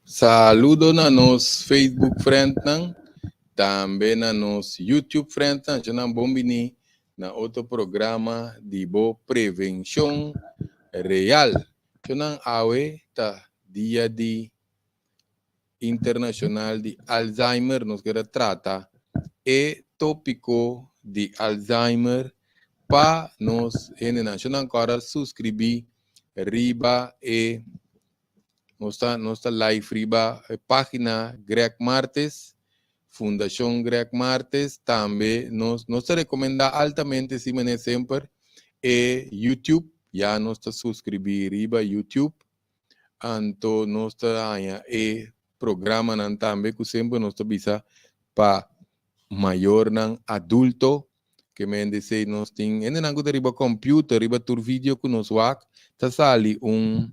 Saludo na nos Facebook friendnan, tambe na nos YouTube friendnan. Nan bon bini na otro programa di bo Prevenshon Real. Nan awe ta dia di internashonal di Alzheimer. Nos ke trata e tópiko di Alzheimer pa nos hendenan. Nan kòrda suskribí riba e nos ta live riba página Greg Martes, Fundashon Greg Martes. Tambe nos ta rekomendá altamente, si semper, e YouTube. Ya nos ta suskribí riba YouTube. Anto nos ta e programanan tambe ku semper nos ta bisa pa mayornan adulto ke men dese nos tin hendenan ku ta riba computer, riba tur video ku nos wak ta sali un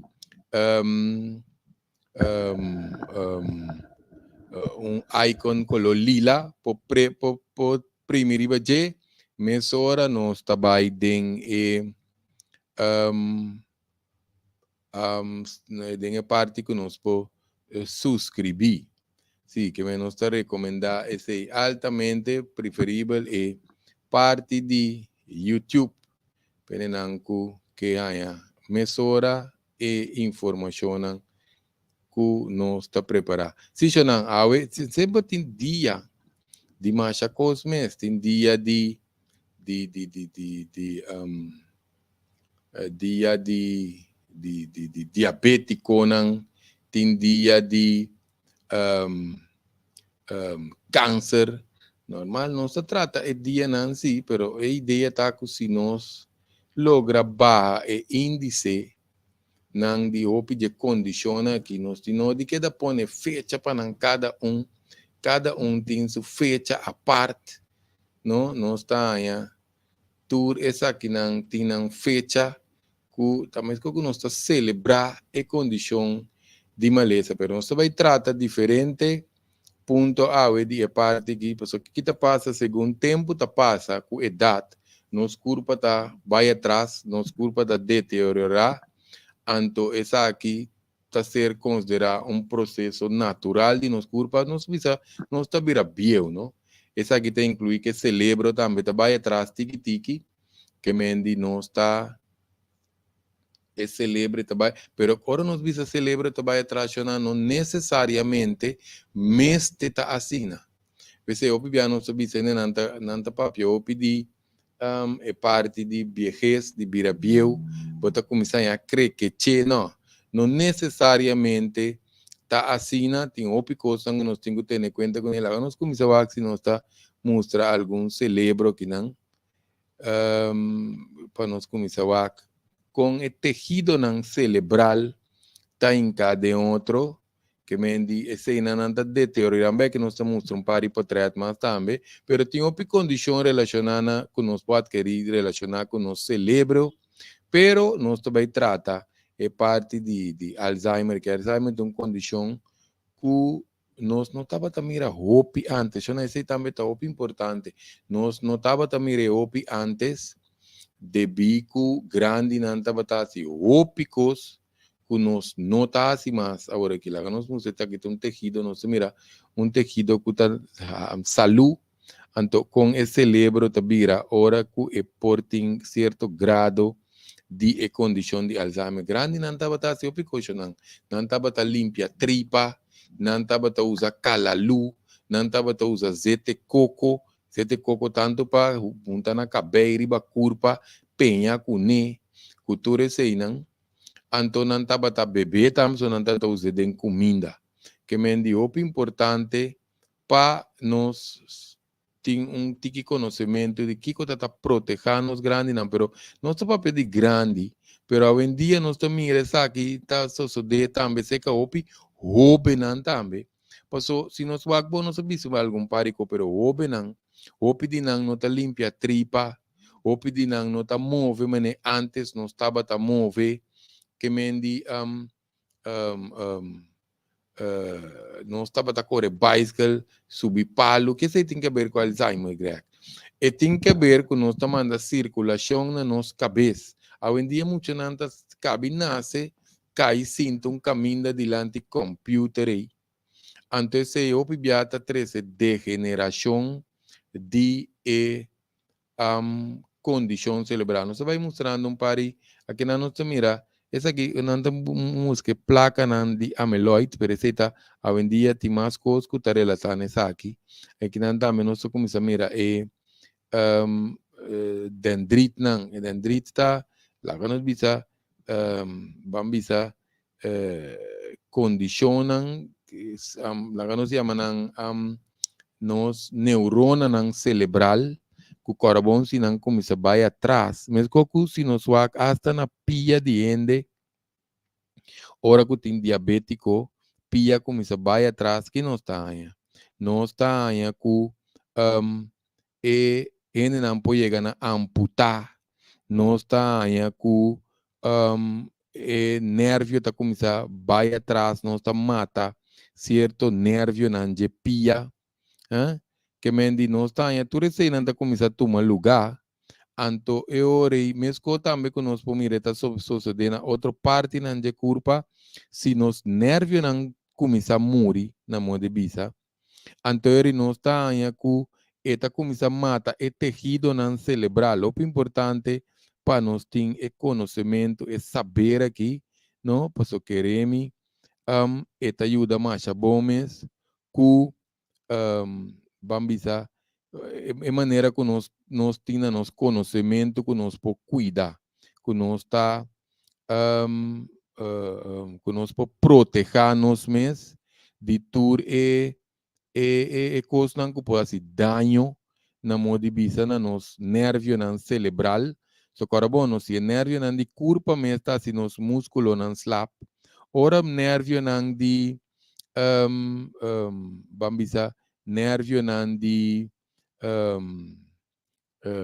icon koló lila po primi riba dje, mesora nos ta bai den e den e parti ku nos por suskribí. Sí, ke nos ta rekomendá esei altamente, preferibel e parti di YouTube. P'e ku ke haña mesora e informashon ku nos ta prepará. Si nan awe semper tin dia di masha kos mes, tin dia di dia di diabétikonan, tin dia di kanser. Normal, nos ta trata e dianan sí, pero e idea ta ku si nos logra baha e índise nan di hopi di kondishon aki, nos tin no di keda pone fecha pa nan kada un tin su fecha apart, no? Nos ta tur esakinan tin nan fecha ku tambe ku nos ta selebrá e kondishon di malesa, pero nos ta bai trata diferente punto awe di e parti aki, pasobra kiko ta pasa segun tempu ta pasa ku edat, nos kurpa ta bai atras, nos kurpa ta deteriorá, anto esaki ta ser konsiderá un proseso natural di nos kurpa, nos bisa nos ta bira bieu, no? Esaki ta inkluí ku serebro tambe ta bai atras tiki tiki, ke men di nos ta e serebro ta bai, pero ora nos bisa serebro ta bai atras, no nesesariamente mester ta asina. P'esei hopi bia nos ta bisa nan ta papia hopi di e parti di viejes, di bira bieu, bo ta kuminsá krekeche, no. No nesesariamente ta asina, tin hopi kos ku nos tin ku tene kuenta kuné. Laga nos kuminsá wak si nos ta mustra algun serebro akinan pa nos kuminsá wak kon e tehidonan serebral ta hinká den otro, ke men di eseinan ta deteriorá. Bèk nos ta mustra un par di portrèt mas tambe, pero tin hopi kondishon relashoná na ku nos por atkerí relashoná ku nos serebro, pero nos ta bai trata e parti di Alzheimer, ku Alzheimer ta un kondishon ku nos no tabata mira hopi antes. Esei tambe ta hopi importante. Nos no tabata mira hopi antes, debí ku grandinan tabata hasi hopi kos ku nos no ta hasi mas awor aki. Laga nos mustra aki un tehido, nos mira un tehido ku ta salú, anto kon e serebro ta bira ora ku e por tin sierto grado di e kondishon di Alzheimer. Grandinan tabata hasi hopi kos, nan. Nan tabata limpia tripa, nan tabata usa kalalu, nan tabata usa zete koko tantu pa hunta na kabei, riba kurpa, peña kuné, ku tur eseinan. Anto nan tabata bebe tambe, so nan tabata usa den kuminda. Ke men di hopi importante pa nos tin un tiki konosementu di kiko ta protehá nos grandinan, pero nos ta papia di grandi, pero awendia nos ta mira esaki ta sosodé tambe serka hopi hóbennan tambe. Paso si nos wak bon, nos a bisa algun par di kos, pero hóbennan, hopi di nan no ta limpia tripa, hopi di nan no ta move manera antes nos tabata move, ke men di nos tabata kore bicycle, subi palu. Ke esei tin ke ber ku Alzheimer, Greg? E tin ke ber ku nos ta manda sirkulashon na nos kabes. Awendia muchanan ta kabi nase. kai sinta un kaminda dilanti kòmpiuter ei. Anto esei hopi bia ta trese degenerashon di e kondishon selebral. Nos ta bai mustrando un par di akinan nos ta mira esaki nan ta muska e plakanan di ameloid pero esei ta awendia tin mas kos ku ta relasá na esaki. Akinan tambe nos ta kuminsá mira e dendritnan. E dendrit ta laga nos bisa ban bisa kondishonnan laga nos yama nan nos neuronanan selebral ku kòrda bon si nan kuminsá bai atras meskos ku si nos wak asta na pia di hende ora ku tin diabétiko pia kuminsá bai atras ki nos ta haña? Nos ta haña ku e hendenan por yega na amputá nos ta haña ku e nervio ta kuminsá bai atras, nos ta mata sierto nervionan dje pia. Ke men di nos ta haña tur eseinan ta kuminsá tuma lugá. Anto e ora ei, meskos tambe ku nos por mira e ta sosodé na otro partinan dje kurpa, si nos nervionan kuminsá muri, na modo di bisa, Anto eri nos ta haña ku e ta kuminsá mata e tehidonan selebral. Hopi importante pa nos tin e konosementu, e saber aki, no? Paso kere mi, e ta yuda masha bon mes ku, ban bisa, e manera ku nos nos tin na nos konosementu ku nos por kuida, ku nos ta ku nos por protehá nos mes di tur e e e kosnan ku por hasi daño na modo di bisa na nos nervionan selebral. So kòrda bon no, si e nervionan di kurpa mes ta hasi nos múskulonan slap, ora nervionan di ban bisa nervionan di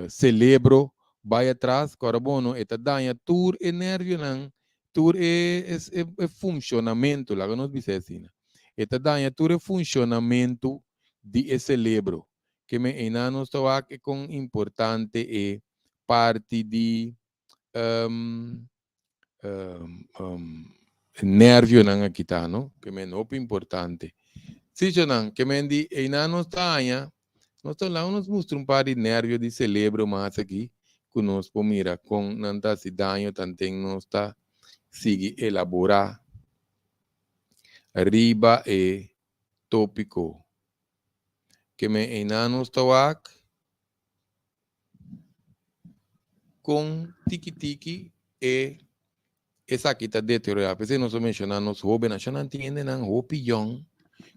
celebro bai atras, kòrda bon no, e ta daña tur e nervionan, tur e e funshonamentu, laga nos bisa asina, e ta daña tur e funshonamentu di e celebro. Ke men einan nos ta wak e kon importante e parti di nervionan aki ta, no? Ke men hopi importante. Sichonan, ke men di einan nos ta haña, nos ta laga nos mustra un par di nervio di celebro mas aki ku nos por mira kon nan ta hasi daño tanten nos ta sigui elabora riba e topiko. Ke men einan nos ta wak. Kon tiki tiki e esaki ta deteriorá. P'esei nos a menshoná nos hóbennan. Shon tin hendenan hopi yòn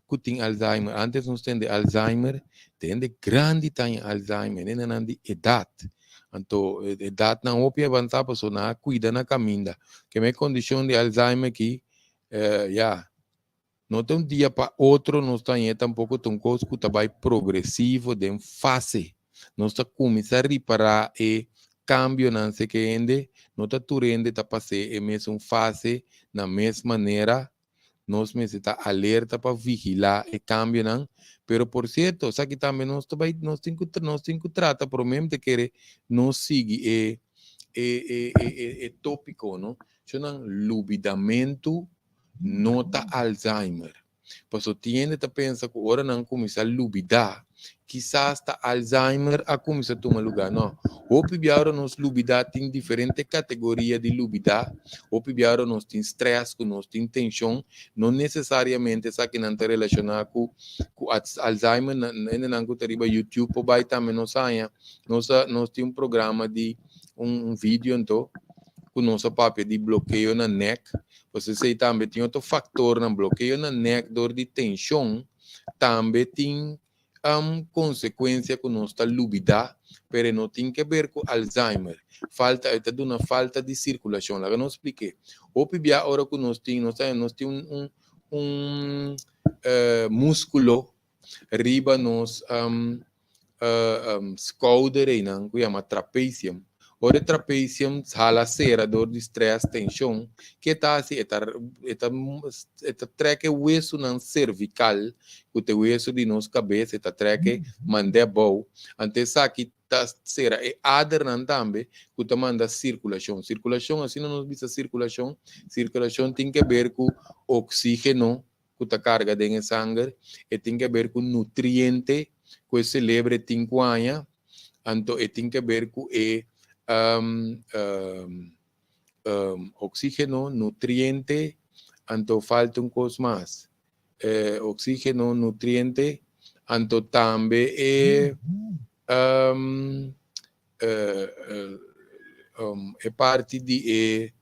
ku tin Alzheimer. Ántes nos tende Alzheimer, te hende grandi ta haña Alzheimer, hendenan di edat. Anto edatnan hopi avansá pasobra nan a kuida na kaminda. Keme kondishon di Alzheimer aki, ya. No ta un dia pa otro nos ta hañ'é tampoko ta un kos ku ta bai progresivo den fase. Nos ta kuminsá ripará e kambionan seke hende, no ta tur hende ta pas'é e mesun fase na mes manera. Nos mester ta alerta pa vigilá e kambionan. Pero por sierto, esaki tambe nos ta bai nos tin ku nos tin ku trata promé mi ta kere nos sigui e e e e tópiko no. Shonnan lubidamentu no ta Alzheimer. Paso tin hende ta pensa ku ora nan kuminsá lubidá, kisas ta Alzheimer a kuminsá tuma lugá. No. Hopi bia ora nos lubidá tin diferente kategoria di lubidá. Hopi bia ora nos tin strès, ku nos tin tenshon, no nesesariamente esakinan ta relashoná ku ku Alzheimer. Hendenan ku ta riba YouTube por bai tambe nos haña. Nos a nos tin un programa di un video anto ku nos a papia di blokeo na nèk. Pues esei tambe tin otro faktornan, blokeo na nèk dor di tenshon tambe tin konsekuensia ku nos ta lubidá, pero e no tin ke ber ku Alzheimer. Falta, e ta duna falta di sirkulashon. Laga nos splik'é. Hopi bia ora ku nos tin, nos ta nos tin un un un múskulo riba nos skouder einan ku yama trapesium. Ora e trapezium hala sera dor di stress, tenshon, ke ta hasi? E ta e ta e ta trek e wesunan cervical, ku ta e wesu di nos kabes, e ta trek e mand'é abou. Anto esaki ta sera e adernan tambe ku ta manda sirkulashon. Sirkulashon, asina nos bisa sirkulashon, sirkulashon tin ke ber ku oksígeno ku ta karga den e sanger, e tin ke ber ku nutriente ku e selebre tin ku haña, anto e tin ke ber ku e oksígeno, nutriente, anto falta un kos mas, oksígeno, nutriente, anto tambe e e parti di e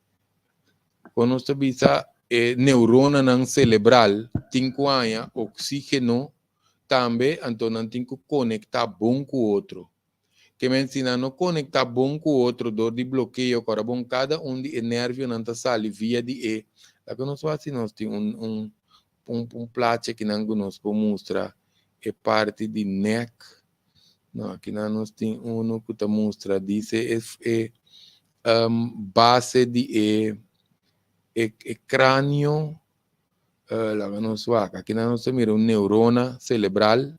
kon nos ta bisa e neuronanan selebral tin ku haña oksígeno tambe, anto nan tin ku konektá bon ku otro. Ke men si nan no konektá bon ku otro dor di blokeo ku ora bon kada un di e nervionan ta sali via di e laga nos wak si nos tin un un un un plachi akinan ku nos por mustra e parti di nek. No, akinan nos tin unu ku ta mustra dise e e base di e e e kranio. Laga nos wak. Akinan nos ta mira un neurona selebral.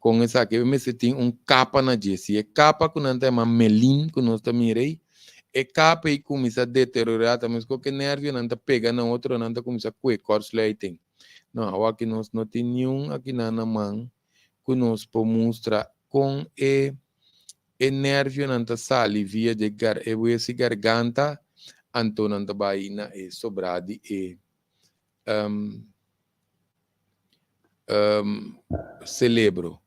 Kon esaki e mester tin un kapa na dje. Si e kapa ku nan ta yama melin ku nos ta mira ei, e kapa ei kuminsá deteriorá ta meskos ku e nervionan ta pega na otro nan ta kuminsá kue kortsluiting. No, awor aki nos no tin niun akinan na man ku nos por mustra kon e e nervionan ta sali via dje gar e wesi garganta anto nan ta bai na e sobrá di e celebro.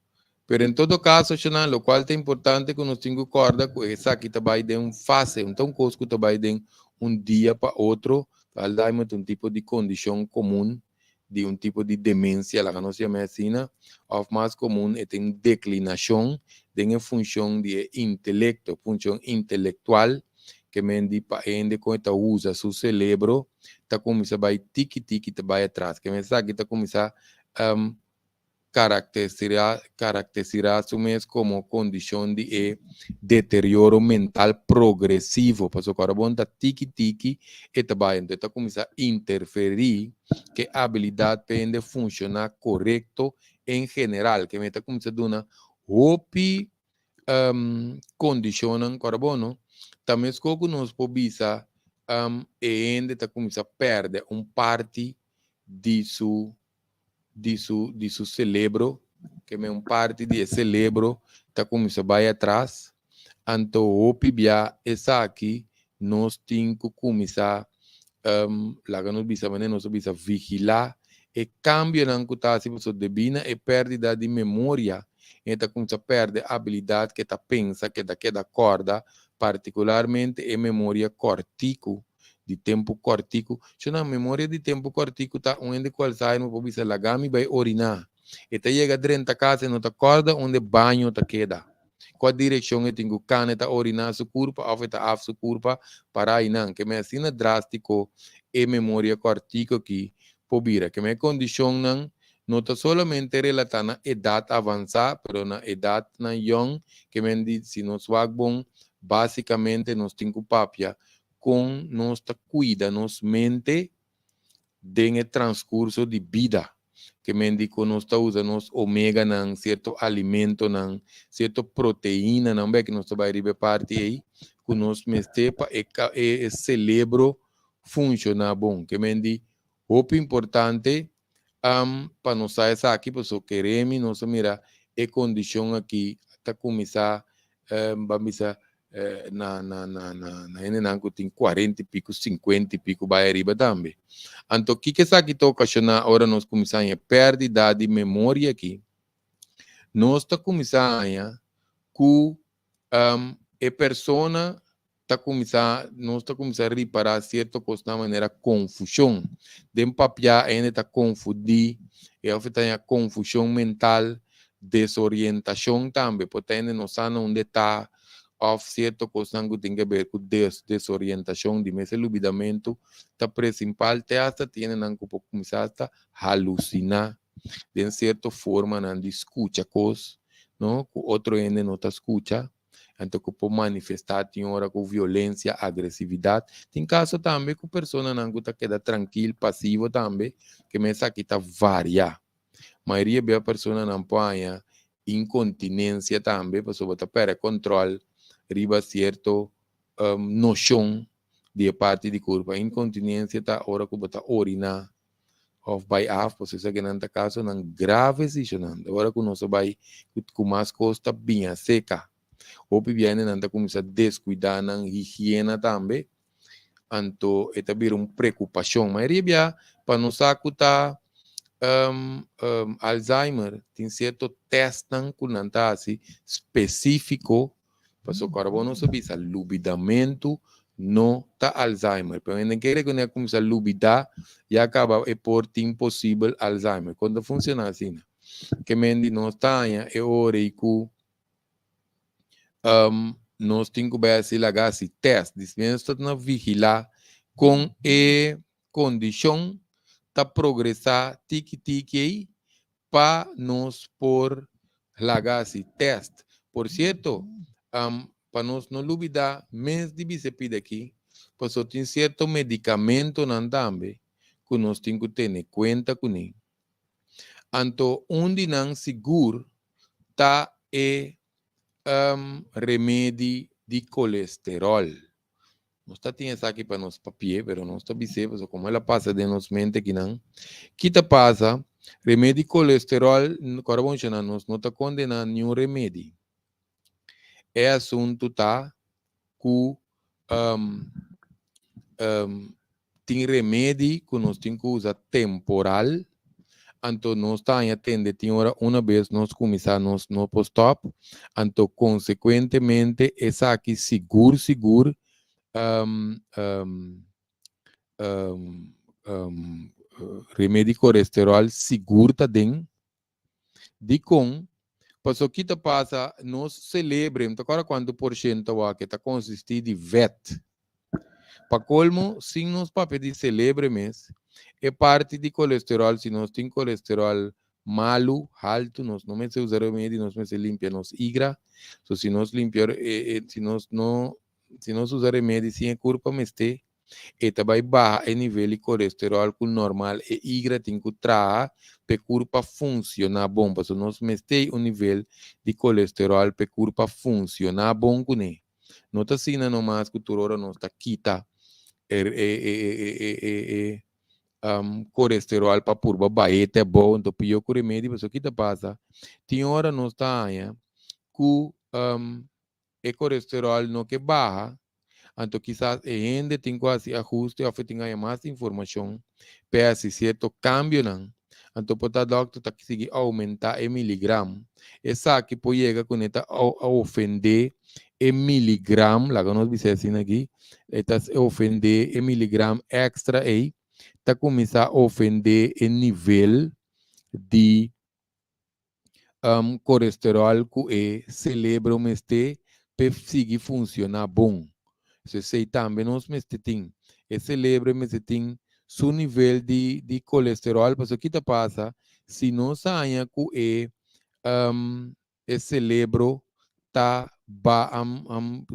Pero en todo caso, Shanan, locual ta importante cu nos tin cu corda cu esaki ta bay den un fase, no ta un cos cu ta bay den un dia pa otro. Alzheimer ta un tipo di condicion comun, di un tipo di demencia, laga nos yama asina, of mas comun e tin declinacion den e funcion di e intelecto, funcion intelectual, ke men di pa hende con e ta usa su celebro ta kuminsá bai tiki tiki ta bai atras. Ke esaki ta kuminsá karakterisá su mes komo kondishon di e deterioro mental progresivo, pasobra ora bo ta tiki tiki e ta bai, enton e ta kuminsá interferí ku e abilidat pa hende funshoná korekto en general. Ke ta kuminsá duna hopi kondishonnan ku ora bo no ta meskos ku nos por bisa e hende ta kuminsá pèrdè un parti di su di su di su selebro, ke men un parti di e selebro ta kuminsá bai atras, anto hopi bia esaki nos tin ku kuminsá laga nos bisa manera nos ta bisa vigilá e kambionan ku ta hasi pasobra debí na e pèrdida di memoria e ta kuminsá pèrdè abilidat ke ta pensa ke ta keda kòrda partikularmente e memoria kòrtiku di tempu kòrtiku. Sho nan memoria di tempu kòrtiku ta un hende ku Alzheimer por bisa laga mi bai oriná e ta yega drenta kas e no ta kòrda unda e baño ta keda. Kua direkshon e tin ku kana, e ta oriná su kurpa òf e ta af su kurpa para einan. Ke men asina drástiko e memoria kòrtiku aki por bira. Ke men e kondishonnan no ta solamente relatá na edat avansá, pero na edatnan yòn. Ke men di si nos wak bon, básikamente nos tin ku papia kon nos ta kuida nos mente den e transcurso di bida. Ke men di ku nos ta usa nos omeganan, sierto alimentonan, sierto proteinanan, bek nos ta bai riba e parti ei, ku nos mester pa e e celebro funciona bon. Ke men di hopi importante pa nos sa esaki, paso keremi nos a mira e kondishon aki ta kuminsá ban bisa na na na na na hendenan ku tin kuarenta i piku, sinkuenta i piku bai ariba tambe. Anto kiko esaki ta okashoná ora nos kuminsá haña pèrdida di memoria aki? Nos ta kuminsá haña ku e persona ta kuminsá, nos ta kuminsá ripará sierto kosnan manera konfushon. Den papiá hende ta konfundí, e òf e ta haña konfushon mental, desorientashon tambe. Por ta hende no sa na unda e ta òf sierto kosnan ku tin ke ber ku desorientashon. Di mes e lubidamentu ta presimpal te asta tin hendenan ku por kuminsá asta halusiná den sierto formanan di skucha kos, no, ku otro hende no ta skucha. Anto ku por manifestá tin ora ku violensia, agresividat. Tin kaso tambe ku personanan ku ta keda trankil, pasivo tambe, ke men esaki ta varia. Mayoria bia personanan por haña inkontinensia tambe pasobra bo ta pèrdè kòntròl riba sierto noshon di e parti di kurpa. Inkontinensia ta ora ku bo ta oriná òf bai af, pasobra esakinan ta kasonan grave si shonnan. Ora ku nos a bai ku mas kos ta biña seka. Hopi bianan nan ta kuminsá deskuidá nan higiena tambe, anto e ta bira un preokupashon. Mayoria bia pa nos sa ku ta Alzheimer tin sierto tèstnan ku nan ta hasi spesífiko. Pasobra ora bo nos a bisa lubidamentu no ta Alzheimer. Pero hende kere ku nan a kuminsá lubidá ya kaba e por tin posibel Alzheimer. Kon ta funshoná asina? Ke men di nos ta haña e ora ei ku nos tin ku bai hasi laga hasi tèst. Dismen nos ta na vigilá kon e kondishon ta progresá tiki tiki ei pa nos por laga hasi tèst. Por sierto, pa nos no lubidá mes di bisa e pida aki, pasobra tin sierto medikamentonan tambe ku nos tin ku tene kuenta kuné. Anto un di nan sigur ta e remedi di kolesteròl. Nos ta tin esaki pa nos papié, pero nos ta bis'é pasobra komo el a pasa den nos mente akinan. Ki ta pasa? Remedi kolesteròl, kòrda bon shona, nos no ta kondená niun remedi. E asuntu ta ku tin remedi ku nos tin ku usa temporal, anto nos ta haña tende tin ora una bes nos kuminsá nos no por stòp, anto konsekuentemente esaki sigur sigur remedi kolesteròl sigur ta den. Dikon? Pasobra ki ta pasa, nos selebre, mi ta kòrda kuantu por shento awor, ta konsistí di vèt. Pa kolmo, sin nos papia di selebre mes, e parti di kolesteròl, si nos tin kolesteròl malu, haltu, nos no mester usa remedi, nos mester limpia nos igra. So si nos limpia, si nos no, si nos usa remedi sin e kurpa mester, E ta bai baha e nivel di kolesteròl ku normal e igra tin ku traha p'e kurpa funshoná bon. Pasobra nos mester un nivel di kolesteròl p'e kurpa funshoná bon kuné. No ta asina nomas ku tur ora nos ta kita e kolesteròl pa purba bah'é te abou, anto pió ku remedi. Pasobra ki ta pasa? Tin ora nos ta haña ku e kolesteròl no ke baha, anto kisas e hende tin ku hasi ahuste òf e tin haña mas informashon p'e hasi sierto kambionan. Anto por ta dòkter ta sigui oumentá e miligram. Esaki por yega ku ne ta ofendé e miligram, laga nos bisa asina aki, e ta ofendé e miligram èkstra ei, ta kuminsá ofendé e nivel di kolesteròl ku e selebro mester p'e sigui funshoná bon. So esei tambe nos mester tin. E selebro mester tin su nivel di di kolesteròl pasobra ki ta pasa si nos haña ku e e selebro ta ba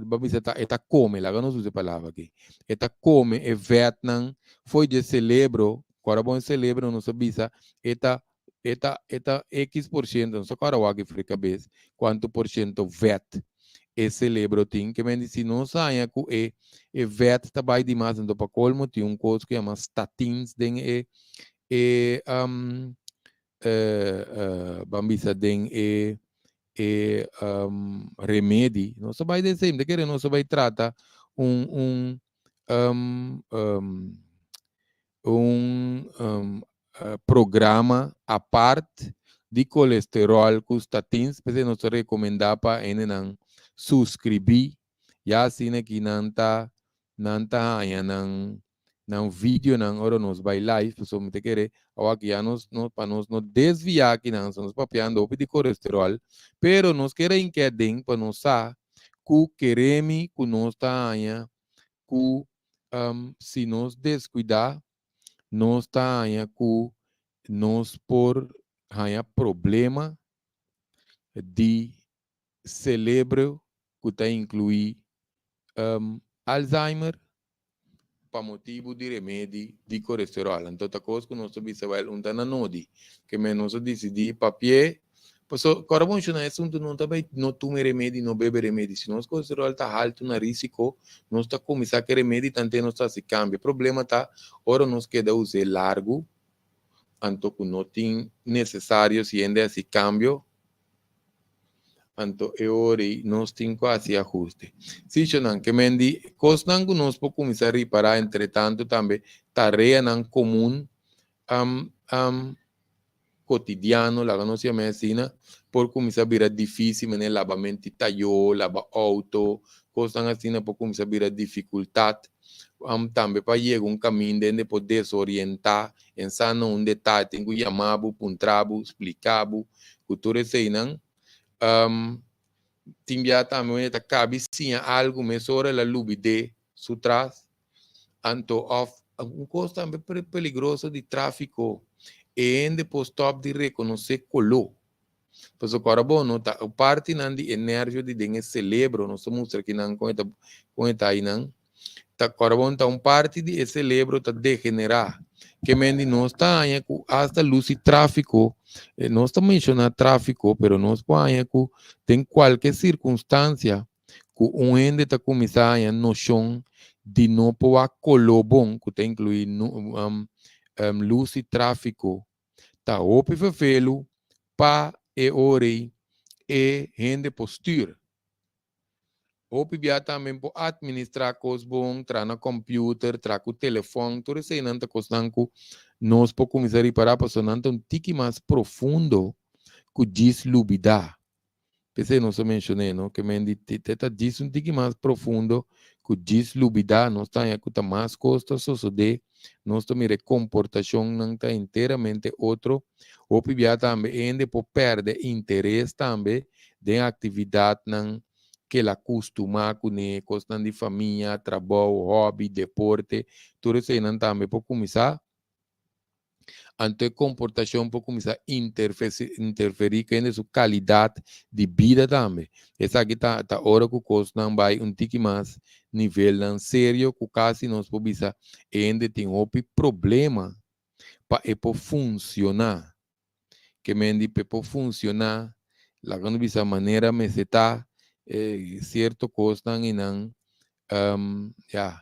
ba bisa ta e ta kome, laga nos usa e palabra aki, e ta kome e vètnan fo'i dje selebro, ku ora bon e selebro nos a bisa e ta E ta e ta X por ciento, no sa kòrda wak for di kabes kuantu por ciento vèt e selebro tin. Ke men di si nos haña ku e e vèt ta bai dimas, anto pa kolmo tin un kos ku yama statins den e e ban bisa den e e remedi. Nos ta bai den esei, mi ta kere nos ta bai trata un un un programa apart di kolesteròl ku statins, p'esei nos ta rekomendá pa hendenan suskribí, ya asina ki nan ta nan ta haña nan nan videonan ora nos bai live, pasobra mi ta kere awor ya nos no pa nos no desviá akinan, nos papiando hopi di kolesteròl, pero nos kere hinká aden pa nos sa ku keremi ku nos ta haña ku si nos deskuidá, nos ta haña ku nos por haña problema di selebro. ku ta inkluí Alzheimer pa motibu di remedi di kolesteròl. Anto ta kos ku nos ta bisa wèl un ta na nodi. Ke men nos a disidí papi'é paso kòrda bon shona e asuntu no ta bai no tuma e remedi no bebe remedi. Si nos kolesteròl ta haltu na risiko nos ta kuminsá ku e remedi tante nos ta hasi kambio. E problema ta ora nos keda us'é largu anto ku no tin nesesario si hende hasi kambio. Anto e ora ei nos tin ku hasi ahuste. Sí, shonnan, ke men di kosnan ku nos por kuminsá ripará entretantu tambe tareanan komun kotidiano, laga nos yam'é asina, por kuminsá bira difísil, manera labamenti tayó, laba outo, kosnan asina por kuminsá bira difikultat. Tambe pa yega un kaminda hende por desorientá, en sa na un detaye, tin ku yama bo, puntra bo, splika bo, ku tur eseinan. Tin bia tambe un hende ta kabi siña algu mesora el a lubid'é su tras. Anto òf un kos tambe peligroso di tráfiko, e hende por stòp di rekonosé koló. Pasobra ora bo no ta partinan di e nervio di den e celebro, nos ta mustra kinan kon e ta kon e ta ainan, ta ora bo ta un parti di e celebro ta degenerá. Ke men di nos ta haña ku asta lus di tráfiko, nos ta menshoná tráfiko, pero nos por haña ku den kualke sirkunstansia ku un hende ta kuminsá haña noshon di no por wak koló bon, ku ta inkluí lus di tráfiko, Ta hopi vervelu pa e ora ei e hende por stuur. Hopi bia tambe por administra kos bon, traha na computer, traha ku telefòn, tur eseinan ta kosnan ku nos por kuminsá ripará pasobra nan ta un tiki mas profundo ku djis lubidá. P'esei nos a menshon'é, no? Ke men di te ta djis un tiki mas profundo ku djis lubidá. Nos ta haña ku ta mas kos ta sosodé, nos ta mira e komportashonnan ta enteramente otro. Hopi bia tambe e hende por pèrdè interes tambe den aktividatnan ke el a kustumá kuné, kosnan di famia, trabou, hòbi, deporte, tur eseinan tambe por kuminsá. Anto e komportashon por kuminsá interferí ku hende su kalidat di bida tambe. Esaki ta ta ora ku kosnan bai un tiki mas nivelnan serio ku kasi nos por bisa e hende tin hopi problema pa e por funshoná. Ke men di pa e por funshoná, laga nos bisa manera mester ta, sierto kosnan i nan ya.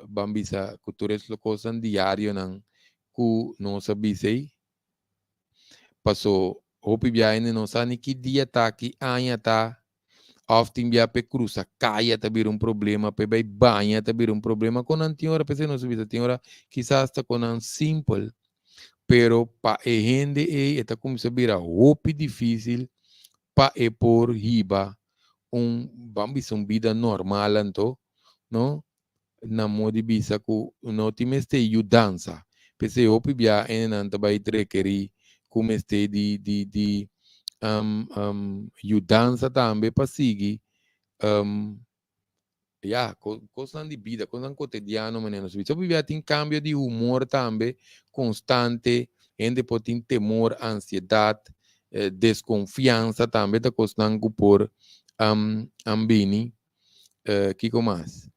Ban bisa ku tur es kosnan diarionan ku nos a bisa ei. Paso hopi biaha hende no sa ni ki dia ta, ki aña ta, òf tin biaha p'e krusa kaya ta bira un problema, p'e bai baña ta bira un problema. Kon nan tin ora, p'esei nos a bisa tin ora kisas ta kon nan simpel, pero pa e hende ei e ta kuminsá bira hopi difísil pa e por hiba un, ban bisa un bida normal anto, no? Na modo di bisa ku no tin mester yudansa. P'esei hopi bia hendenan ta bai rekerí ku mester di di di yudansa tambe pa sigui ya kosnan di bida, kosnan kotidiano manera nos bisa. Hopi bia tin kambio di humor tambe konstante, hende por tin temor, ansiedat, deskonfiansa tambe ta kosnan ku por bini. Kiko mas?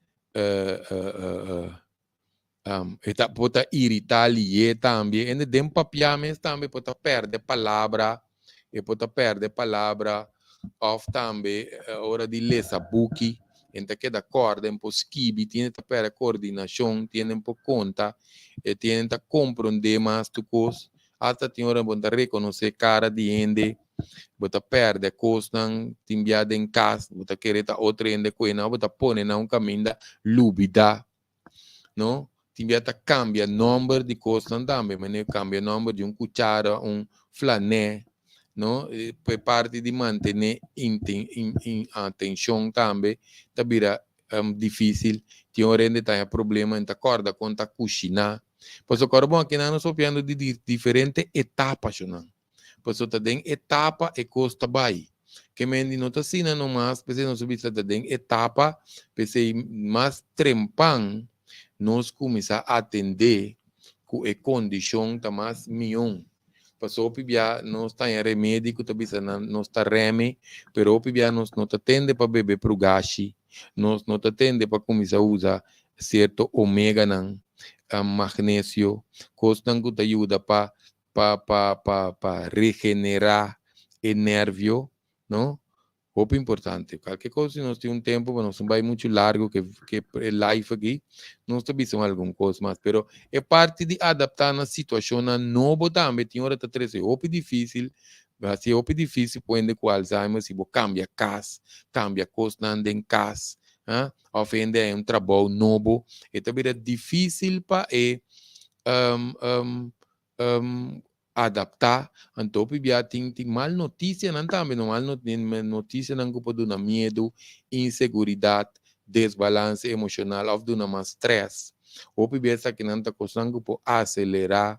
E ta por ta iritá lié tambe. Hende den papiá mes tambe por ta pèrdè palabra, e por ta pèrdè palabra òf tambe ora di lesa buki e ta keda kòrda, e por skibi, tin ta pèrdè kordinashon, tin por konta, e tin ta komprondé mas tur kos. Asta tin ora bo ta rekonosé kara di hende. Bo ta pèrdè kosnan, tin bia den kas, bo ta kere ta otro hende ku e nan, bo ta pone nan un kaminda lubidá, no? Tin bia ta kambia nòmber di kosnan tambe, manera kambia nòmber di un kuchara, un flanè, no? E parti di mantené atenshon tambe ta bira difísil. Tin ora hende ta haña problema, e ta kòrda kon ta kushiná. Pasobra kòrda bon, akinan nos papiando di diferente etapa, shonnan. Pasobra ta den etapa e kos ta bai. Ke men di no ta asina nomas, p'esei nos a bisa ta den etapa, p'esei mas trempan nos kuminsá atendé ku e kondishon ta mas mion. Paso hopi bia nos ta haña remedi ku ta bisa nan nos ta reme, pero hopi bia nos no ta tende pa bebe prugashi, nos no ta tende pa kuminsá usa sierto omeganan, magnesio, kosnan ku ta yuda pa pa pa pa pa regenerá e nervio, no? Hopi importante. Kalke kos si nos tin un tempu pa nos no bai muchu largu ke ke e live aki, nos ta bisa un algun kos mas. Pero e parti di adaptá na situashonnan nobo tambe tin ora ta trese hopi difísil, hasi hopi difísil pa hende ku Alzheimer si bo kambia kas, kambia kosnan den kas, ha, òf hende haña un trabou nobo, e ta bira difísil pa e adaptá, anto hopi bia tin tin mal notisianan tambe, no mal notisianan ku por duna miedu, inseguridat, desbalanse emoshonal òf duna mas strès. Hopi bia esakinan ta kosnan ku por aselerá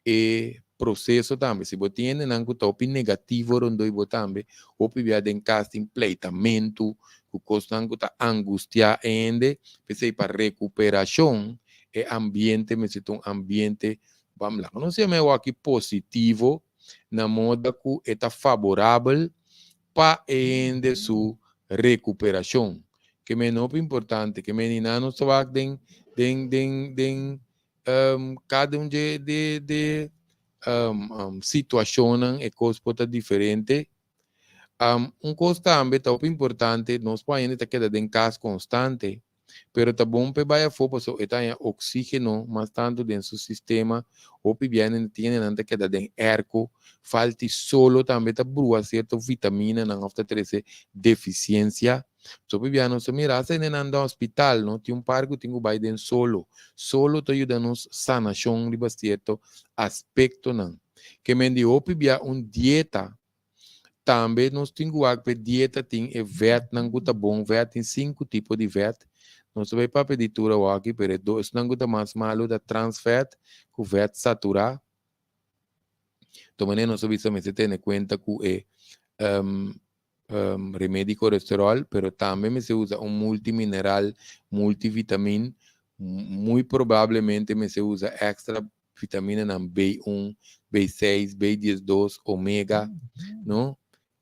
e proseso tambe. Si bo tin hendenan ku ta hopi negativo rondó di bo tambe, hopi bia den kas tin pleitamentu ku kosnan ku ta angustiá e hende, p'esei pa rekuperashon e ambiente mester ta un ambiente Bam laga nos yama e waki positivo na moda ku e ta faborabel pa e hende su rekuperashon. Ke men hopi importante, ke men ina nos ta wak den den den den kada un dje de de situashonnan e kos por ta diferente. Un kos tambe ta hopi importante, nos por hende ta keda den kas konstante. Pero ta bon p'e bai afó pasobra e ta haña oxígeno mas tantu den su sistema. Hopi bia nan tiene nan ta keda den airco. Falti solo tambe ta brua cierto vitaminanan of ta trece deficiencia. So hopi bia nos ta mira hasta hende nan den hospital no tin un par cu tin cu bai den solo. Solo ta yuda nos sanacion riba cierto aspectonan. Ke men di hopi bia un dieta. Tambe nos tin ku wak p'e dieta tin e vètnan ku ta bon vèt, tin sinku tipo di vèt. Nos ta bai papia di tur awaki, pero e dosnan ku ta mas malu ta trans vèt ku vèt saturá. Di tur manera nos ta bisa mester tene kuenta ku e remedi kolesteròl, pero tambe mester usa un multimineral, multivitamin, muy probablemente mester usa èkstra vitaminanan B1, B6, B12, omega, no?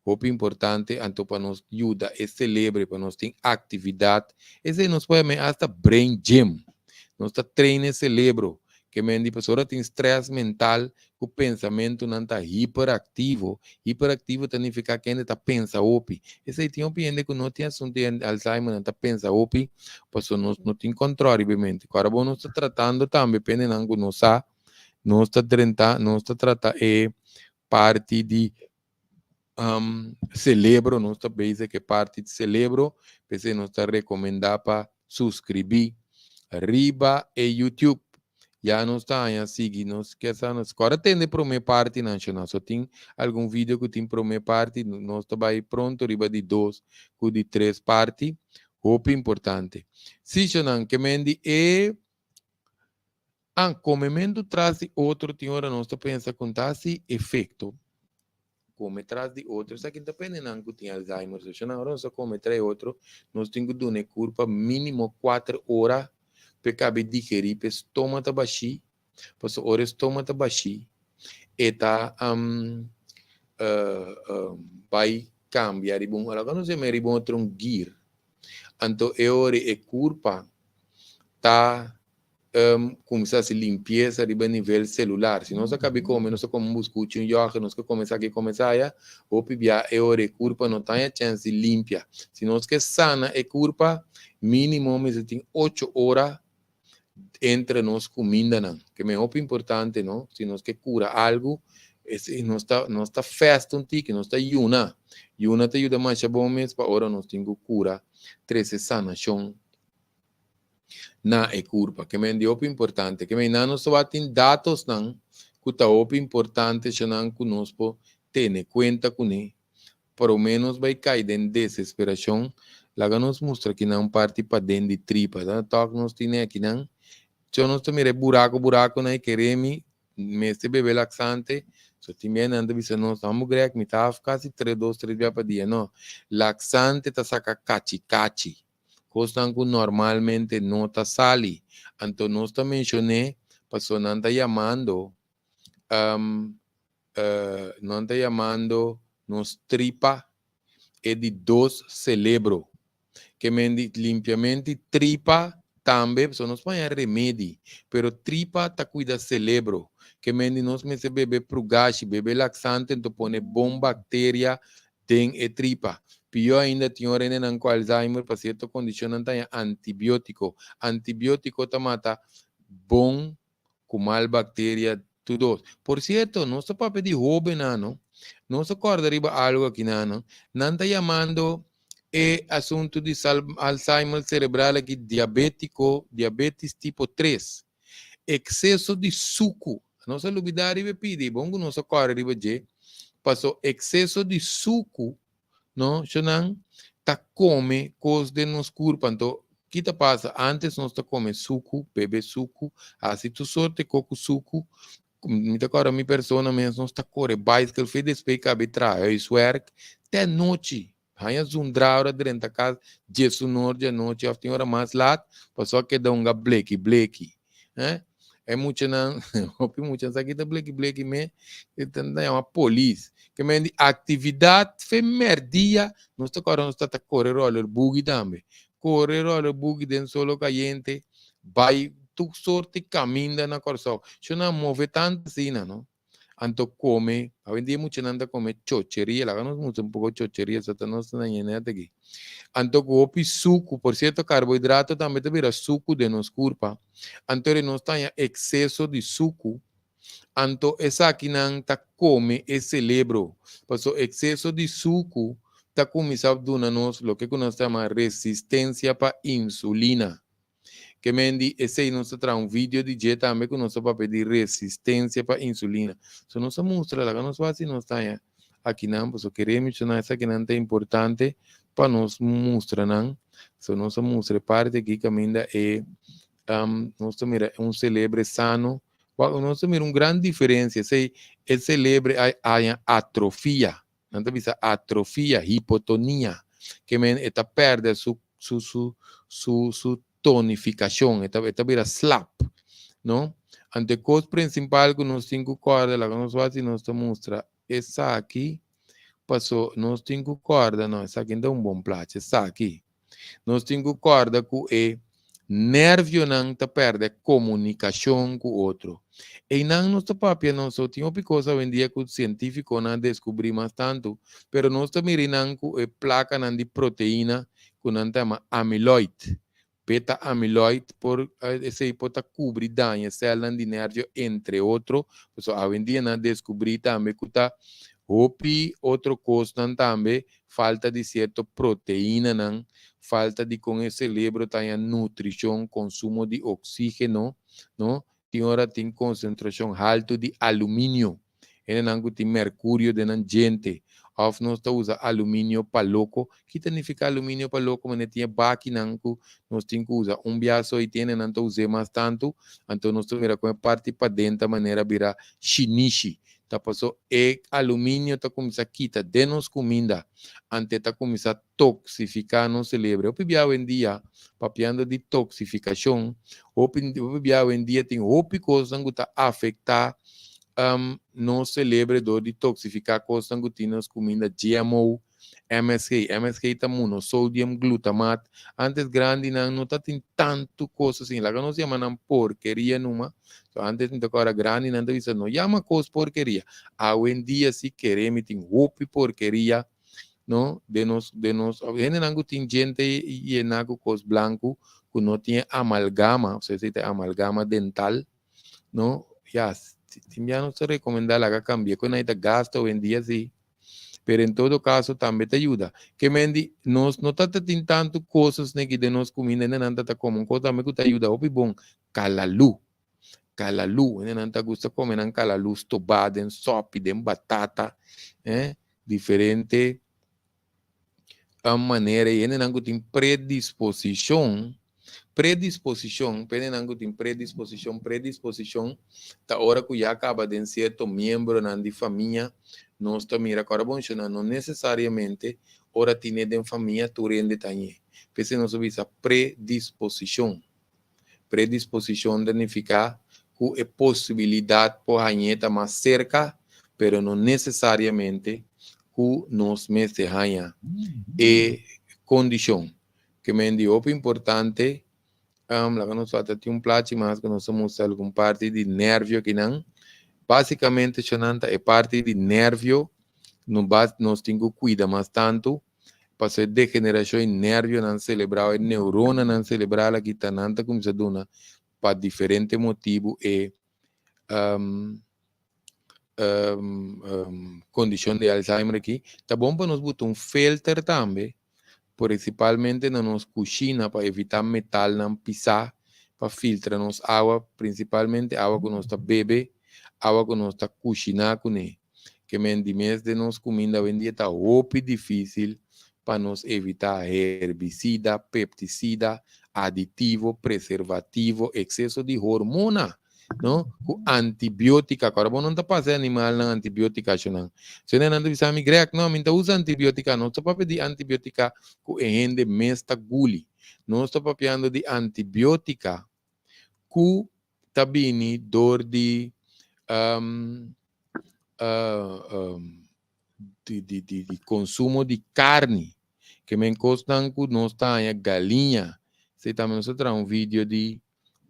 Hopi importante anto pa nos yuda e celebre, pa nos tin actividad. Esey nos por yama hasta brain gym. Nos ta train e celebro. Ke men di pasobra tin stress mental ku pensamentunan ta hiperactivo. Hiperactivo ta nifica ku hende ta pensa hopi. Esey tin hopi hende ku no tin asunto di Alzheimer, nan ta pensa hopi pasobra nos no tin control riba e mente. Ku ora bo nos ta tratando tambe pendenan ku nos sa, nos ta drenta, nos ta trata e parti di celebro, nos ta bezig ku e parti di celebro, p'esei nos ta recomenda pa suscribi riba e YouTube. Ya nos ta haña sigui nos ke sa nos kòrda tende promé parti nan shona so tin algun video ku tin promé parti nos ta bai pronto riba di dos ku di tres parti hopi importante si shonan ke men di e an komementu tras di otro tin ora nos ta pensa ku ta hasi efekto kome tras di otro esaki ta pende nan ku tin Alzheimer so shonan ora nos ta kome tras di otro nos tin ku duna e kurpa minimo kuater ora p'e kabe digerí, p'e stoma ta bashí, pasobra ora e stoma ta bashí, e ta bai kambia riba un, ora nos yama riba un otro un gir. Anto e ora e kurpa ta kuminsá hasi limpiesa riba nivel selular. Si nos a kabe kome, nos a kome un buskuchi, un yògùrt, nos ke kome esaki, kome esaya, hopi bia e ora e kurpa no ta haña chèns di limpia. Si nos ke sana e kurpa, mínimo mester tin ocho ora entre nos kumindanan. Ke men hopi importante, no? Si nos ke kura algu, esei nos ta nos ta fast un tiki, nos ta yuna. Yuna ta yuda masha bon mes pa ora nos tin ku kura, trese sanashon na e kurpa. Ke men di hopi importante. Ke men nan nos tabata tin datosnan ku ta hopi importante shanan ku nos por tene kuenta kuné. Promé nos bai kai den desesperashon, laga nos mustra kinan parti paden di tripa. Ta tòg nos tine akinan. Tjò nos ta mira e buraku burakunan e kere mi mester bebe laksante. So tin bia nan ta bisa nos, Amo Greg, mi ta haf kasi tres dos tres bia pa dia. No, laksante ta saka kachi kachi. Kosnan ku normalmente no ta sali. Anto nos ta menshon'é pasobra nan ta yamando. Nan ta yamando nos tripa e di dos celebro. Ke men di limpiamento di tripa tambe, so nos por haña remedi, pero tripa ta cuida celebro. Ke men di nos mester bebe prugashi, bebe laxante, anto pone bon bacteria den e tripa. Pió ainda tin ora hendenan cu Alzheimer pa cierto condicionnan ta haña antibiotico. Antibiotico ta mata bon ku mal bakteria tur dos. Por sierto, nos ta papia di hóbennan, no? Nos ta kòrda riba algu aki nan, no? Nan ta yamando e asuntu di Alzheimer serebral aki diabétiko, diabétis tipo tres. Ekseso di suku. Nos a lubidá riba e pidi, bon ku nos a kòrda riba dje, paso ekseso di suku No, shonan ta kome kos den nos kurpa. Anto, ki ta pasa? Antes nos ta kome suku, bebe suku, hasi tur sorte ko ku suku. Mi ta kòrda mi persona mes, nos ta kore baiskel fe despues kabe traha huiswerk te anochi. Haña zundra ora drenta kas diesunor di anochi òf tin ora mas lat, pasobra keda hunga bleki bleki. Eh? E muchanan, hopi muchanan sa kita bleki bleki me, e ta yama polis. Ke men di aktividat fe merdia, nos ta kòrda nos ta kore roller bugi tambe. Kore roller bugi den solo kayente, bai tur sorti kaminda na Kòrsou. Shona move tantu asina, no? Anto kome, awendia muchanan ta kome chocheria, laga nos mustra un poko chocheria, sa ta nos na yena at aki. Anto ku hopi suku, por sierto karbohidrato tambe ta bira suku den nos kurpa, anto nos ta haña ekseso di suku, anto esakinan ta kome e selebro, paso ekseso di suku ta kuminsá duna nos loke ku nos ta yama resistensia pa insulina. Ke men di esei nos ta traha un video di dje tambe ku nos ta papia di resistensia pa insulina. So nos a mustra laga nos wak si nos ta haña akinan pasobra kere menshoná esakinan ta importante pa nos mustra nan. So nos a mustra e parti aki kaminda e nos ta mira un selebre sano. Wak nos ta mira un gran diferensia esei e selebre a haña atrofia. Nan ta bisa atrofia, hipotonia, ke men e ta pèrdè su su su su su tonifikashon, e ta e ta bira slap, no? Anto e kos prinsipal ku nos tin ku kòrda, laga nos wak si nos ta mustra esaki, paso nos tin ku kòrda, no, esaki no ta un bon plachi, esaki. Nos tin ku kòrda ku e nervionan ta pèrdè komunikashon ku otro. Einan nos ta papia nos so tin hopi kos awendia ku sientífikonan a deskubrí mas tantu, pero nos ta mira einan ku e plakanan di proteina ku nan ta yama amiloid, beta amiloid, por esei por ta kubri daña sèlnan di nervio entre otro. Pasobra awendia nan a deskubrí tambe ku ta hopi otro kosnan tambe falta di sierto proteinanan, falta di kon e celebro ta haña nutrishon, konsumo di oksígeno, no? Tin ora tin konsentrashon haltu di aluminio, hendenan ku tin merkurio den nan djente, òf nos ta usa aluminio pa loko. Ki ta nifiká aluminio pa loko? Manera tin e bakinan ku nos tin ku usa un bia so i tin hendenan ta us'é mas tantu, anto nos ta mira kon e parti paden ta manera bira shinishi. Ta paso e aluminio ta kuminsá kita den nos kuminda, ante ta kuminsá toksifiká nos selebre. Hopi bia awendia, papiando di toksifikashon, hopi hopi bia awendia tin hopi kosnan ku ta afektá nos selebre dor di toksifiká kosnan ku tin nos kuminda, GMO, MSG. MSG ta monosodium glutamat. Antes grandinan no ta tin tantu kos asin. Laga nos yama nan porkeria numa. So antes mi ta kòrda grandinan ta bisa no yama kos porkeria. Awendia si kere mi tin hopi porkeria no den nos den nos hendenan ku tin djente yena ku kos blanku ku no tin e amalgama, osea esei ta e amalgama dental no. Ya, tin bia nos ta rekomendá laga kambia ku nan ta gasta awendia si. Pero en todo caso tambe ta yuda. Ke men di nos no ta ta tin tantu cosas neki den nos cuminda hende nan ta ta come un cos tambe cu ta yuda hopi bon, calalu. Calalu, hende nan ta gusta come nan calalu stoba den sopi, den batata, eh, diferente manera y hende nan cu tin predisposicion, predisposicion, pa hende nan cu tin predisposicion, predisposicion ta ora cu ya caba den cierto miembronan di famia, nos ta mira cu ora bo menciona no necesariamente ora tine den famia tur hende ta ñe, p'esey nos ta bisa predisposicion. Predisposicion ta nifica cu e posibilidad por hañe ta mas cerca. pero no nesesariamente ku nos mester haña e kondishon. Ke men di hopi importante, laga nos wak ta tin un plachi mas ku nos ta mustra algun parti di nervio akinan. Básikamente shonnan ta e parti di nervio no bas nos tin ku kuida mas tantu pasobra e degenerashon e nervionan selebral e neuronanan selebral aki ta nan ta kuminsá duna pa diferente motibu e kondishon di Alzheimer aki. Ta bon pa nos buta un filter tambe, prinsipalmente na nos kushina pa evitá metalnan pisá, pa filtra nos awa, prinsipalmente awa ku nos ta bebe, awa ku nos ta kushiná kuné. Ke men di mes den nos kuminda awendia ta hopi difísil pa nos evitá herbisida, peptisida, aditivo, preservativo, ekseso di hormona, no, ku antibiótika. Ku ora bo no ta pasa e animalnan antibiótika ashonan. So nan ta bisa mi, Greg, no, mi no ta usa antibiótika. Nos ta papia di antibiótika ku e hende mes ta guli. Nos ta papiando di antibiótika ku ta bini dor di di konsumo di karni. Ke men kosnan ku nos ta haña galiña. Esei tambe nos a traha un video di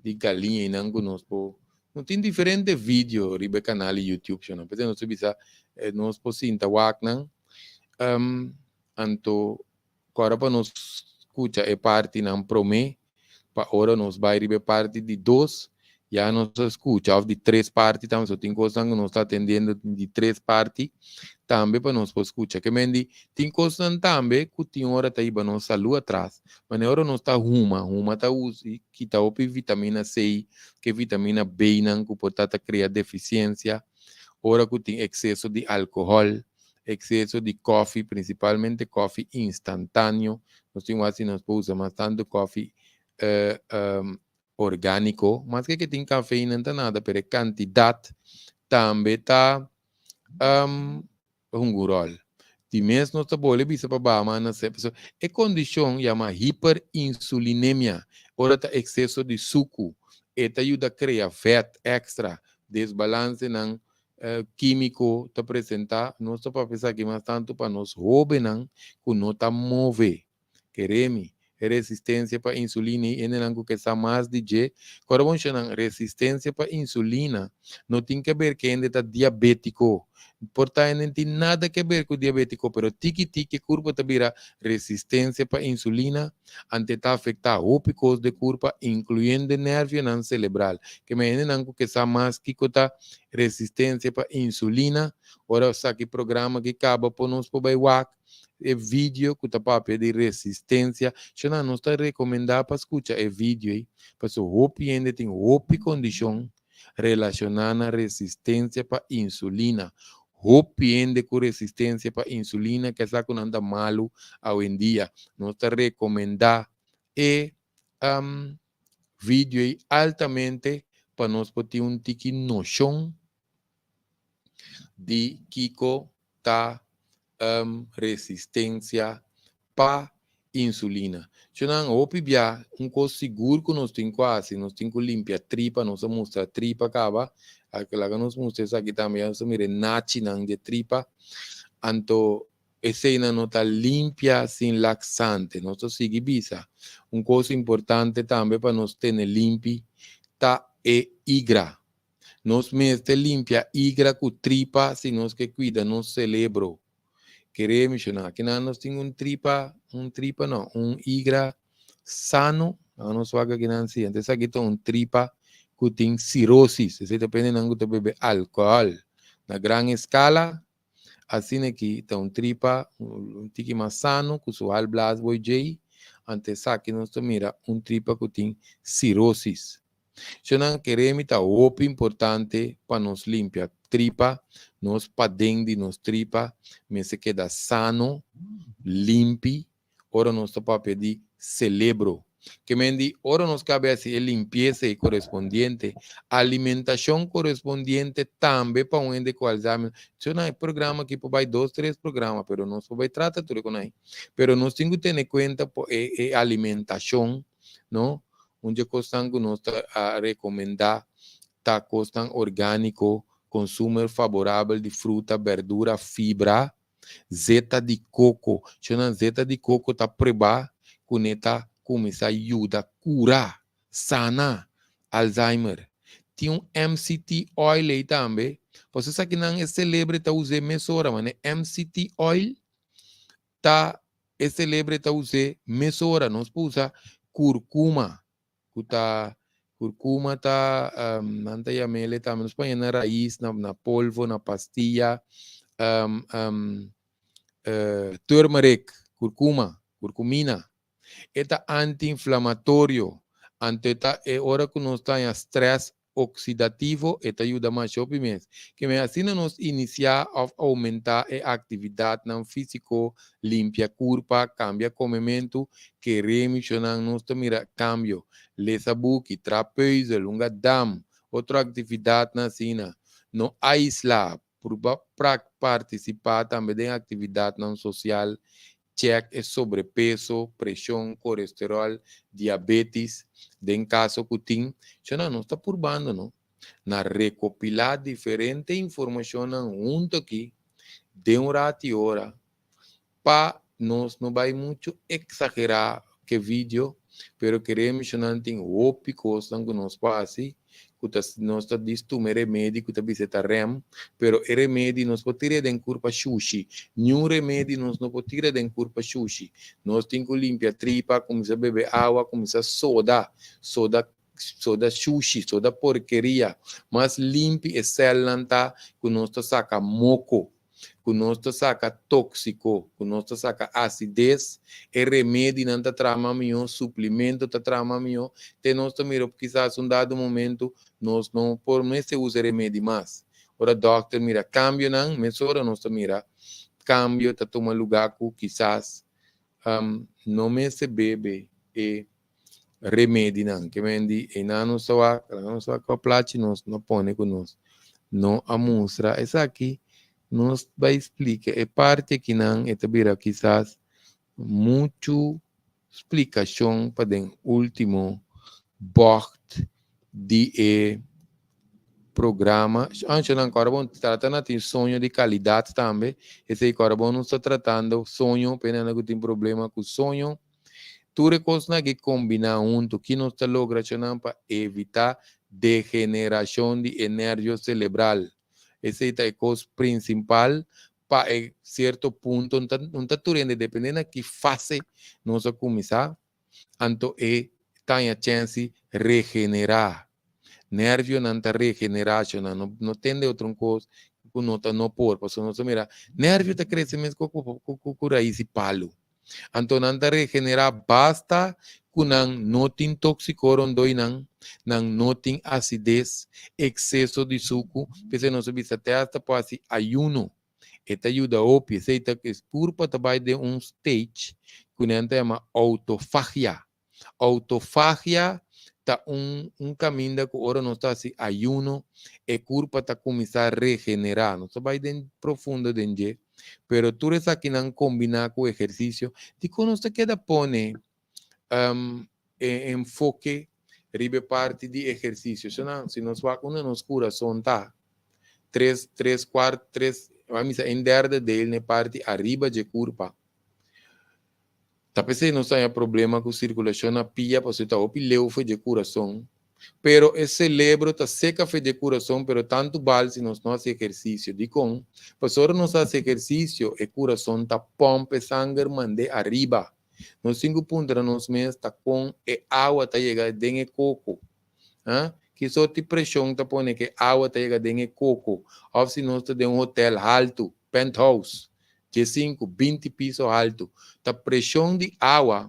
galiña einan ku nos por. No tin diferente video riba e kanal di YouTube shona. P'esei nos ta bisa nos por sinta wak nan. Anto kòrda pa nos skucha e partinan promé pa ora nos bai riba e parti di dos, ya nos a skucha, òf di tres parti tambe, so tin kosnan ku nos ta atendiendo di tres parti tambe pa nos por skucha. Ke men di tin kosnan tambe ku tin ora ta hiba nos salú atras, manera ora nos ta huma, huma ta usa kita hopi vitamina C ke vitamina B nan ku por ta ta krea defisiensia, ora ku tin ekseso di alkohòl, Ekseso di kòfi, prinsipalmente kòfi instantáneo. Nos tin wak si nos por usa mas tantu kòfi orgániko. Maske ke tin kafeina no ta nada, pero e kantidat tambe ta hunga un ròl. Di mes nos ta bole bisa pa baha mas na se, pasobra e kondishon yama hiperinsulinemia, ora ta ekseso di suku, e ta yuda krea vèt èkstra, desbalansenan kímiko ta presentá, nos ta papia esaki mas tantu pa nos hóbennan ku no ta move. Kere mi, e resistensia pa insulina i hendenan ku ke sa mas di dje, kòrda bon shonnan, resistensia pa insulina no tin ke ber ku hende ta diabétiko. Por ta hende no tin nada ke ber ku diabétiko, pero tiki tiki e kurpa ta bira resistensia pa insulina, ante ta afektá hopi kos di e kurpa, inkluyendo e nervionan selebral. Ke men hendenan ku ke sa mas kiko ta resistensia pa insulina, ora esaki programa aki kaba por nos por bai wak e video ku ta papia di resistensia. Shona nos ta rekomendá pa skucha e video ei, pasobra hopi hende tin hopi kondishon relashoná na resistensia pa insulina. Hopi hende ku resistensia pa insulina ke sa ku nan ta malu awendia. Nos ta rekomendá e video ei altamente pa nos por tin un tiki noshon di kiko ta resistensia pa insulina. Shonnan, hopi bia un kos sigur ku nos tin ku hasi, nos tin ku limpia tripa, nos a mustra tripa kaba, laga nos mustra esaki tambe, ya nos a mira e nachinan di e tripa, anto eseinan no ta limpia sin laksante. Nos ta sigui bisa, un kos importante tambe pa nos tene limpi ta e igra. Nos mester limpia igra ku tripa si nos ke kuida nos selebro. Kere menshoná kinan nos tin un tripa, un tripa no, un igra sano. Laga nos wak akinan si. Anto esaki ta un tripa ku tin sirosis. Esei ta pende nan ku ta bebe alkohòl na gran eskala. Asina aki ta un tripa un tiki mas sano ku su halblas boy djei. Anto esaki nos ta mira un tripa ku tin sirosis. Shonnan keremi ta hopi importante pa nos limpia tripa, nos paden di nos tripa mester keda sano, limpi, ora nos ta papia di celebro. Ke men di ora nos kabe hasi e limpiesa ei korespondiente, alimentashon korespondiente tambe pa un hende ku Alzheimer. Shonnan e programa aki por bai dos tres programa pero nos por bai trata tur e kon ai. Pero nos tin ku tene kuenta por e alimentashon, no? Un dje kosnan ku nos ta a rekomendá ta kosnan orgániko, Konsumo faborabel di fruta, berdura, fibra, zeta di koko. Shonnan, zeta di koko ta probá ku e ta kuminsá yuda kura, sana Alzheimer. Tin un MCT oil ei tambe. Bo sa ku nan e selebre ta usa mesora, ma MCT oil ta e selebre ta usa mesora. Nos usa kurkuma, ku ta kurkuma ta nan ta yam'é tambe, nos pone na rais, na polvo, na pastia, turmeric, kurkuma, kurkumina. E ta anti-inflamatorio. Anto ta e ora ku nos ta den strès oksidativo, e ta yuda mas hopi mes. Ke men asina nos inisiá òf oumentá e aktividatnan físiko, limpia kurpa, kambia komementu, ke remishonnan nos ta mira kambio. Lesa buki, traha pùzel, hunga dam, otro aktividatnan asina. No aislá, purba partisipá tambe den aktividatnan sosial, check e sobrepeso, preshon, kolesterol, diabetes, den kaso ku tin. No, nos ta purbando, no? Na rekopilá diferente informashon huntu aki, den un ratu i ora, pa nos no bai muchu eksagerá ku video, pero ke menshoná tin hopi kos ku nos hasi, ku nos ta tuma remedi ku ta bisa rem, pero e remedi nos por tira den kurpa shushi. Ningun remedi nos no por tira den kurpa shushi. Nos tin ku limpia tripa, kuminsá bebe awa, kuminsá soda, soda soda shushi, soda porkeria. Mas limpi e sèlnan ta, ku nos ta saka moko, ku nos ta saka tóksiko, ku nos ta saka asides, e remedinan ta traha mihó, suplemento ta traha mihó, te nos ta mira kisas un dado momento nos no por mester usa remedi mas. Ora dòkter mira kambionan, mesora nos ta mira kambio ta tuma lugá ku kisas no mester bebe e remedinan. Ke men di e nos nos wak plachi nos no pone ku nos no a mustra esaki. Nos bai splika e parti akinan, e ta bira kisas muchu splikashon pa den último bocht di e programa. Antes não, agora bom, tratando de sonho de qualidade também. Esse agora bom, não está tratando sonho, pena que tem problema com sonho. Tur kos ku kombiná huntu, ku nos ta logra pa evitá degenerashon di nervio serebral. Esei ta e kos prinsipal pa sierto punto, no ta tur, dependiendo di ki fase nos a kuminsá, anto e tin e chèns regenerá. Nervionan ta regenerá, no, no tin otro kos ku no ta no por, pasobra nos mira, nervio ta krese mes ku rais i palu. Anto nan ta regenerá basta ku nan no tin tóksiko rondó nan, nan no tin asides, ekseso di suku, p'esei nos bisa te hasta por hasi ayuno. E ta yuda hopi, esei ta kurpa ta bai den un stage ku nan ta yama autofagia. Autofagia ta un kaminda ku ora nos ta hasi ayuno, e kurpa ta kuminsá regenerá. Nos ta bai den profundo den dje, pero tur esakinan kombiná ku ehersisio, di kon nos ta keda pone enfoke riba parti di ehersisio. Si nos wak unda nos kurason ta, tres kuart, tres, ban bisa un derde deel na parti ariba di kurpa. Ta p'esei nos tin problema ku sirkulashon na pia, pasobra ta hopi leu for di kurason. Pero e serebro ta serka for di kurason, pero tantu bal si nos no hasi ehersisio. Di kon? Pasobra nos hasi ehersisio, e kurason ta pòmp e sanger mand'é ariba. Nos tin ku puntra nos mes ta kon e awa ta yega den e koko. Ah? Ki sorto di preshon ta pone ku awa ta yega den e koko? Òf si nos ta den un hotèl altu, penthouse, 5, 20 piso altu, ta preshon di awa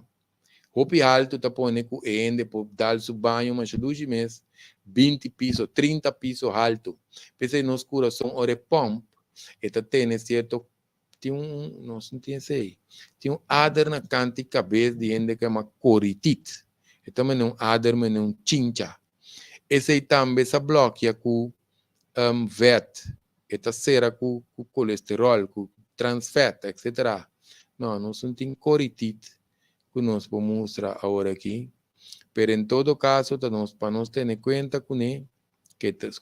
hopi altu ta pone ku e hende por dal su baño masha dushi mes, 20 piso, 30 piso altu. P'esei nos kurason ora e pòmp, e ta tene sierto tin un, nos no tin esei. Tin un ader na kant'i kabes di hende ku yama koritit. E ta manera un ader, manera un chincha. Esei tambe sa blòkia ku vèt, e ta sera ku kolesterol, ku transvet, etc. No, nos no tin koritit ku nos por mustra awor aki. Pero en todo kaso, ta nos pa nos tene kuenta kuné,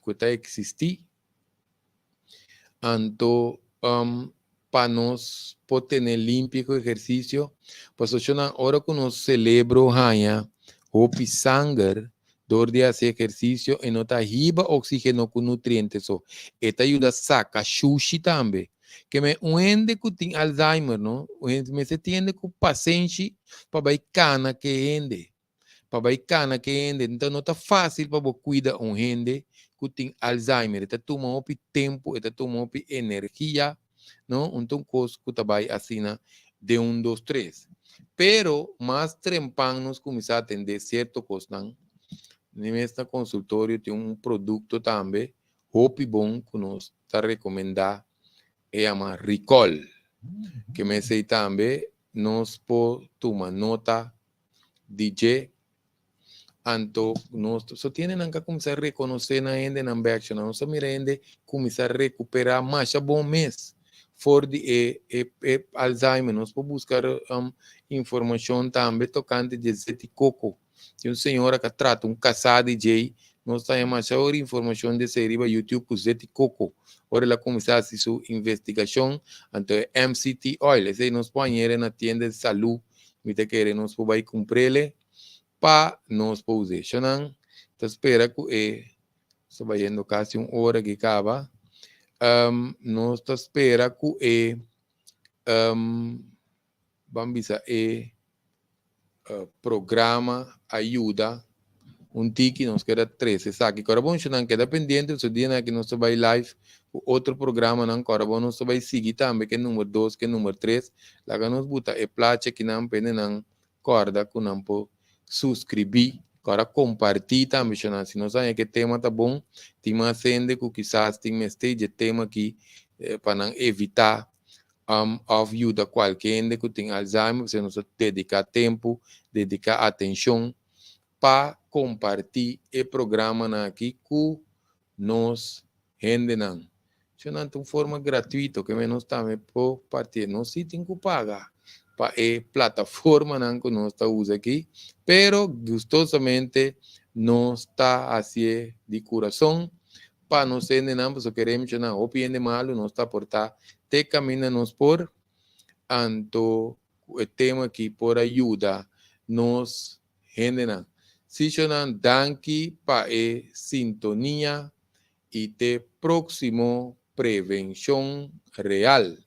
ku ta eksistí. Anto pa nos por tene limpi ku ehersisio, pasobra ora ku nos selebro haña hopi sanger dor di hasi ehersisio, e no ta hiba oxígeno ku nutriente so, e ta yuda saka shushi tambe. Ke men un hende ku tin Alzheimer, no, un hende mester tin hende ku pasenshi pa bai kana ku e hende, pa bai kana ku e hende. Enton no ta fásil pa bo kuida un hende ku tin Alzheimer. E ta tuma hopi tempu, e ta tuma hopi energia, no? Un kos ku ta bai asina den un, dos, tres. Pero mas trempan nos kuminsá atendé sierto kosnan. Mi mes na konsultorio tin un produkto tambe hopi bon ku nos ta rekomendá, e yama Recall. Ke men esei tambe nos por tuma nota di dje. Anto nos so tiene nan ka kuminsá rekonosé nan hendenan bèk. Nos a mira hende kuminsá rekuperá masha bon mes for di e Alzheimer. Nos por buska informashon tambe tokante di zeti koko. Tin un señora ku a trata un kasá di dje. Nos ta masha ora informashon di esei riba YouTube ku zeti koko. Ora el a kuminsá hasi su investigashon, anto e MCT oil, esei nos por hañ'é na tienda di salú. Mi ta kere nos por bai kumpr'é pa nos por us'é. Shonnan, ta spera ku e ta bayendo kasi un ora ku kaba. Nos ta spera ku e ban bisa e programa a yuda un tiki. Nos keda trese esaki. Kòrda bon, shonnan, keda pendiente, so dia ku nos ta bai live ku otro programanan. Kòrda bon, nos ta bai sigui tambe ku number 2, ku number 3. Laga nos buta e plachi akinan pa nan kòrda ku nan por suskribí. Kòrda kompartí tambe, shonnan. Si nos sabi ku e tema ta bon, tin mas hende ku kisas tin mester di e tema aki pa nan evitá òf yuda kualke hende ku tin Alzheimer, pasobra nos ta dediká tempu, dediká atenshon pa kompartí e programanan aki ku nos hendenan. Shonnan, ta un forma gratuito ke nos tambe por parti. Nos sí tin ku paga pa e plataformanan ku nos ta usa aki, pero gustosamente nos ta hasié di kurason pa nos hendenan, pasobra keremos, shonnan, hopi hende malu, nos ta aportá te kaminda nos por. Anto e tema aki por yuda nos hendenan. Sí, shonnan, danki pa e sintonia i te próksimo Prevenshon Real.